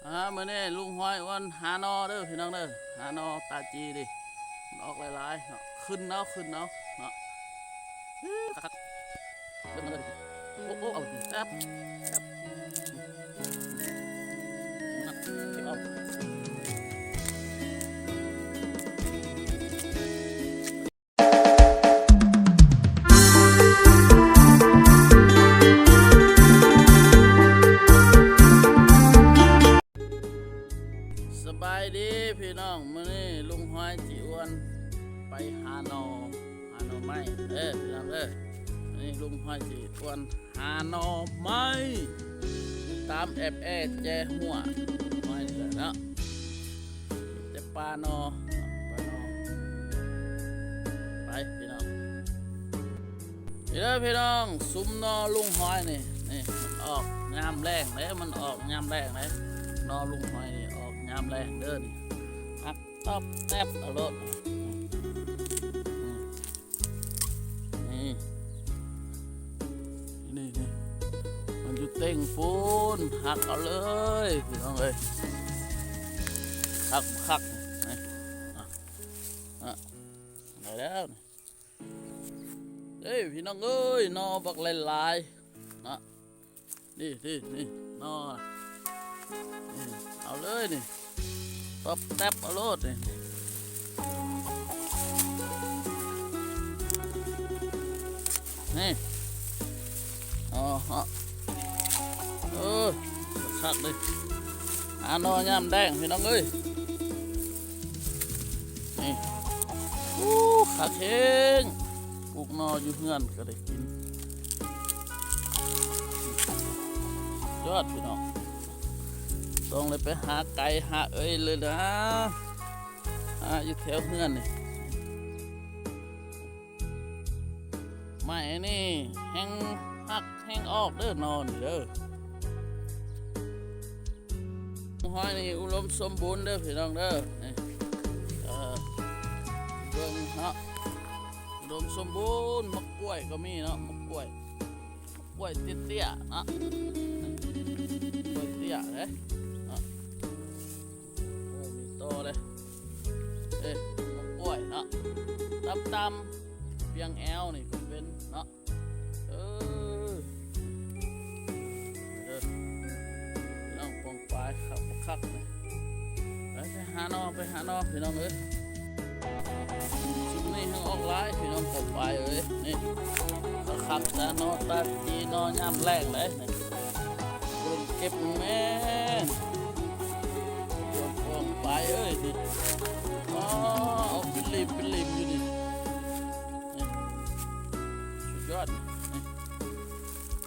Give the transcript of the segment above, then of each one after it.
ອ່າ ມື້ນີ້ລຸງຫອຍອວນຫາໜໍ່ເດີພີ່ນ້ອງເດີ ຫາໜໍ່ຕາຈີນີ້ ມັນອອກຫຼາຍໆເນາະ ຂຶ້ນເອົາ ຂຶ້ນເອົາເນາະ ເບິ່ງເອົາເດີ ໂອ້ ໂອ້ ເອົາແຊບ ແຊບ ເກັບເອົາ. ສະບາຍດີພີ່ນ້ອງ ມື້ນີ້ລຸງຫອຍຊິອວນໄປຫາໜໍ່ ຫາໜໍ່ໄມ້ເດີພີ່ນ້ອງເດີ ມື້ນີ້ລຸງຫອຍຊິອວນຫາໜໍ່ໄມ້ ຕາມແອບແອແຈຫົວໄມ້ນີ້ແຫຼະເນາະ. ແຕ່ປ່າໜໍ່ ປ່າໜໍ່ ໄປພີ່ນ້ອງ ນີ້ເດີພີ່ນ້ອງ ຊຸມໜໍ່ລຸງຫອຍນີ້ ນີ້ມັນອອກຍາມແລ້ງເດ້ ມັນອອກຍາມແລ້ງເດ້ ໜໍ່ລຸງຫອຍນີ້ອອກຍາມແລ້ງເດີ ນີ້ ຫັກຕອບແຕບເອົາໂລດ ນີ້ ນີ້ ນີ້ ມັນຢູ່ເຕັງພຸ້ນ ຫັກເອົາເລີຍພີ່ນ້ອງເອີຍ ຄັກ ຄັກ ນີ້ ອ່ະ ໄດ້ແລ້ວນີ້ ເອີຍ ພີ່ນ້ອງເອີຍ ໜໍ່ບັກຫຼາຍໆ ເນາະ ນີ້ ນີ້ ນີ້ ໜໍ່ ນີ້ ເອົາເລີຍນີ້ ຕອບແຕບເອົາໂລດນີ້ ນີ້ ອໍ ເອີ ຄັກເລີຍ ຫາໜໍ່ຍາມແລງພີ່ນ້ອງເອີຍ ນີ້ ໂອ້ ຄັກແຮງ ປູກໜໍ່ຢູ່ເຮືອນກໍໄດ້ກິນ ຍອດພີ່ນ້ອງ ຕ້ອງໄດ້ໄປຫາໄກຫາເອີຍເລີຍນະ ຫາຢູ່ແຖວເຮືອນນີ້ ໄມ້ນີ້ແຮ່ງຫັກແຮ່ງອອກເດີ ໜໍ່ນີ້ເດີ. ຫອຍນີ້ອຸດົມສົມບູນເດີພີ່ນ້ອງເດີ ນີ້ ເອີ ເບິ່ງເນາະ ອຸດົມສົມບູນ ໝາກກ້ວຍກໍມີເນາະ ໝາກກ້ວຍ ໝາກກ້ວຍເຕ້ຍໆເນາະ ກ້ວຍເຕ້ຍເດ້ເນາະ ໂອ້ ມີຕໍ່ເດ້ ເອີ ໝາກກ້ວຍເນາະ ຕ່ຳໆ ປຽງແອວນີ້ກໍເປັນເນາະ. ເອີ ເດີ ພີ່ນ້ອງ ປ້ອງປາຍຄັກບໍ່ຄັກນີ້ ໄປ ໄປຫາໜໍ່ ໄປຫາໜໍ່ ພີ່ນ້ອງເອີຍ ຊຸມນີ້ແຮ່ງອອກຫຼາຍ ພີ່ນ້ອງປ້ອງປາຍເອີຍ ນີ້ ຄັກໆ ແຕ່ໜໍ່ຕາຈີ ໜໍ່ຍາມແລ້ງເດ້ນີ້ ເບິ່ງເກັບແມ່ນ ປ້ອງປາຍເອີຍ ນີ້ ອໍ ອອກເປັນຫຼີບເປັນຫຼີບຢູ່ນີ້. ນີ້ ສຸດຍອດ ນີ້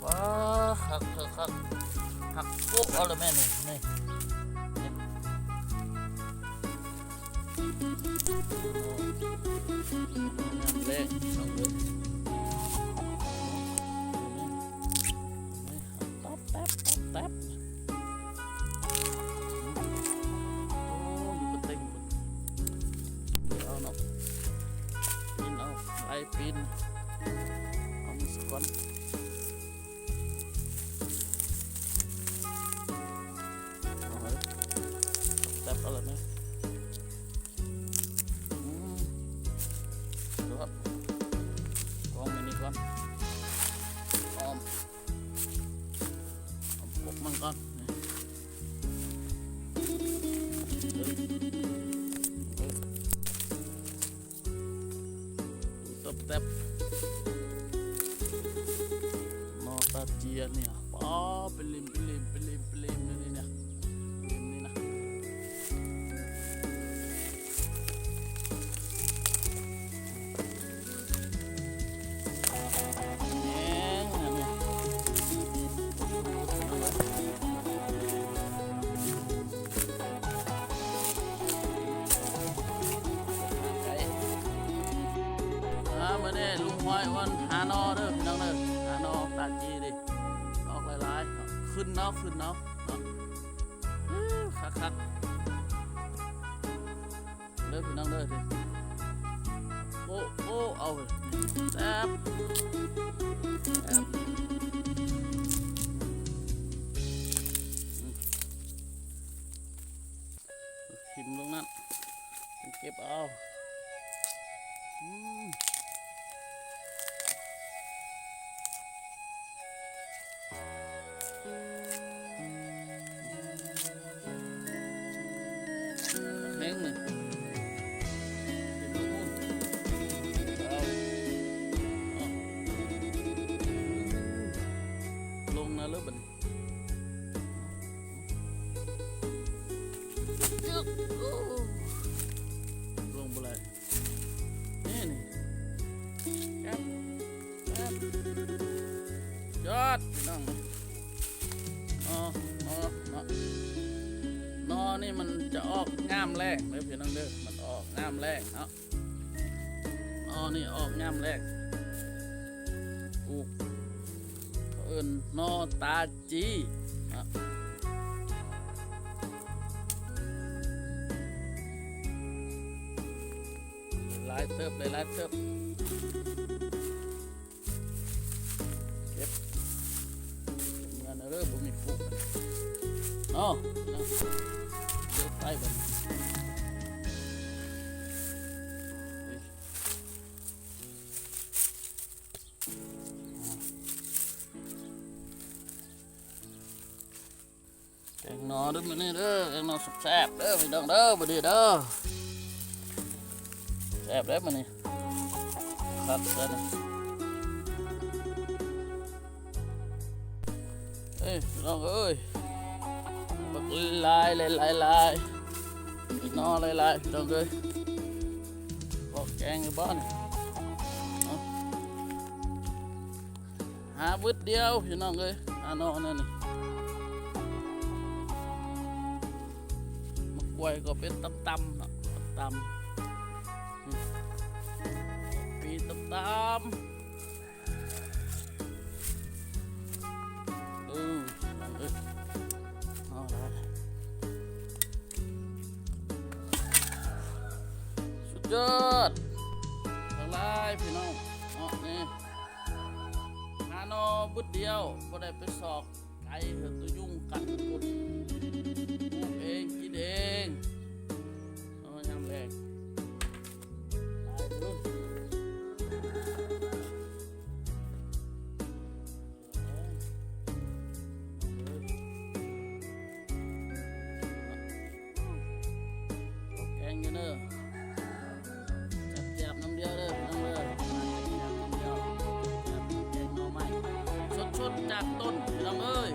ວ້າ ຄັກ ຄັກ ຄັກ ຫັກໂປະເອົາລະແມ່ນນີ້ ນີ້ ນີ້ ຍາມແລ້ງ ພີ່ນ້ອງເອີຍ ນີ້ ນີ້ ຕອບແຕບ ຕອບແຕບ ໂອ້ ຢູ່ກະເຕັງພຸ້ນ ເອົາເນາະ ປີນເອົາ ໄລ່ປີນ ເອົາມັນສາກ່ອນ ເອົາເລີຍ ແຕບເອົາເລີຍແມ່ ອືມ ເດີ ກອງໄວ້ນີ້ກ່ອນ ອ້ອມ ເອົາກົກມັນກ່ອນ ເອີ ເອີ ຕອບແຕບ ໜໍ່ຕາເຈຍນີ້ ປ້າ ເປັນລິມ ເປັນລິມ ເປັນລິມ ເປັນລິມ ນີ້ນະ ລິມນີ້ນະ. ອ່າ ມື້ນີ້ລຸງຫອຍອວນຫາໜໍ່ເດີພີ່ນ້ອງເດີ ຫາໜໍ່ຕາຈີນີ້ ອອກຫຼາຍໆ ຂຶ້ນເອົາ ຂຶ້ນເອົາ ເນາະ ຄັກໆ ເດີພີ່ນ້ອງເດີ ໂອ້ ໂອ້ ເອົາ ແຊບ ແຊບ ອືມ. ຖິ້ມລົງນັ້ນ ເກັບເອົາ ອືມ ແຮງນີ້ ລົງນະເລີບັດນີ້ ໂອ້ ລົງບໍ່ໄດ້ ນີ້ ນີ້ ແກັບ ແກັບ ຍອດ ພີ່ນ້ອງ ອໍ ໜໍ່ ໜໍ່ ໜໍ່ນີ້ມັນຈະອອກຍາມແລ້ງເດີ ພີ່ນ້ອງເດີ ມັນອອກຍາມແລ້ງເນາະ ໜໍ່ນີ້ອອກຍາມແລ້ງ ປູກ ເຂົາເອີ້ນໜໍ່ຕາຈີເນາະ ຫຼາຍເຕີບ ຫຼາຍເຕີບ ເກັບ ເກັບເງິນເດີ ບໍ່ມີປຸກເນາະ ເດີໄປບັດນີ້ ແກງໜໍ່ເດີມື້ນີ້ເດີ ແກງໜໍ່ແຊບໆເດີພີ່ນ້ອງເດີ ມື້ນີ້ເດີ ແຊບເດີມື້ນີ້ ຄັກເດີນີ້ ເອີຍ ພີ່ນ້ອງເອີຍ ບັກຫຼາຍໆໆໆ ໜໍ່ຫຼາຍໆ ພີ່ນ້ອງເອີຍ ພໍແກງຢູ່ບໍ່ນີ້ ຫາບຶດດຽວພີ່ນ້ອງເອີຍ ຫາໜໍ່ແນວນີ້ ໝາກກ້ວຍກໍເປັນຕ່ຳໆເນາະ ຕ່ຳໆ ປີຕ່ຳໆ ເອີ ເອີ ເອົາລະ ສຸດຍອດ ທັງຫຼາຍພີ່ນ້ອງເນາະ ນີ້ ຫາໜໍ່ບຶດດຽວ ບໍ່ໄດ້ໄປຊອກໄກ ເຮັດຕົວຍຸງກັດພຸ້ນ ປູກເອງກິນເອງ ເອົາຍາມແລງ ຫຼາຍເດີ ແກງຢູ່ເດີ ແຈບໆ ນ້ຳດຽວເດີ ພີ່ນ້ອງເດີ ແຈບໆ ນ້ຳດຽວ ແກງໜໍ່ໄມ້ ສົດໆ ຈາກຕົ້ນ ພີ່ນ້ອງເອີຍ.